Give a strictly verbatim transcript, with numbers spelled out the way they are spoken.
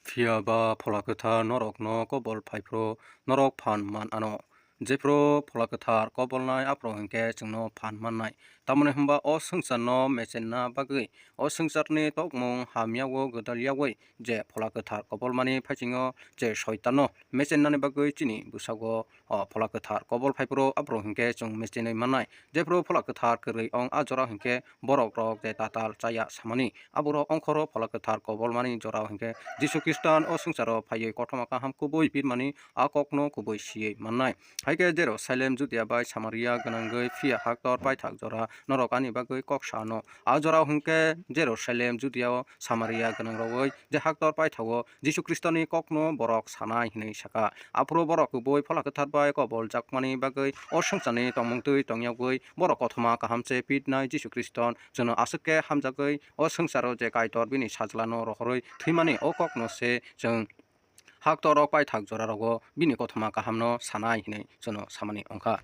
Phiya ba Phola Kwthar norokno kobol phaiphuru norok phan man anw. Jephuru Phola Kwthar kobolnai aphuru hinkhe chwngno phan mannai. Tamoni hwnba o swngcharno mechenna bagwi, o swngcharni tongmung hamya-o gwdalyaui je Phola Kwthar kobolmani phaisingo je Soitano mechennani bagwi chini bwsago o Phola Kwthar kobol phaiphuru aphuru hinkhe chwng mechenwi mannai. Jephuru Phola Kwthar kwrwi ong a jorao hinkhe borokrok je tatal chaya samani, aborok ongkhoro Phola Kwthar kobolmani jorao hinkhe Jisu Khristan o swngcharo phaiwi kothoma kaham kubui pitmani a kokno kubui siwi mannai. Haikhe Jerusalem, Judia bai Samaria gwnangwi phiya haktor paithak jora norok ani bagwi kok sa anw. A jorao hinkhe Jerusalem, Judia o Samaria gwnangrogwi je haktor paithago Jisu Khristoni kokno borok sanai hwnwi sakha. Aphuru borok kubui Phola Kwthar bai koboljakmani bagwi o swngcharni tongmung twi tongyagwi borok kothoma kaham se pitnai Jisu Khriston chwngno aswk khe hamjagwi o swngcharo je Kaitor bini sajlano rohorwi thwimani o kokno se chwng haktorok paithak jorarogo bini kothoma kahamno sanai hwnwi chwngno samani wngkha.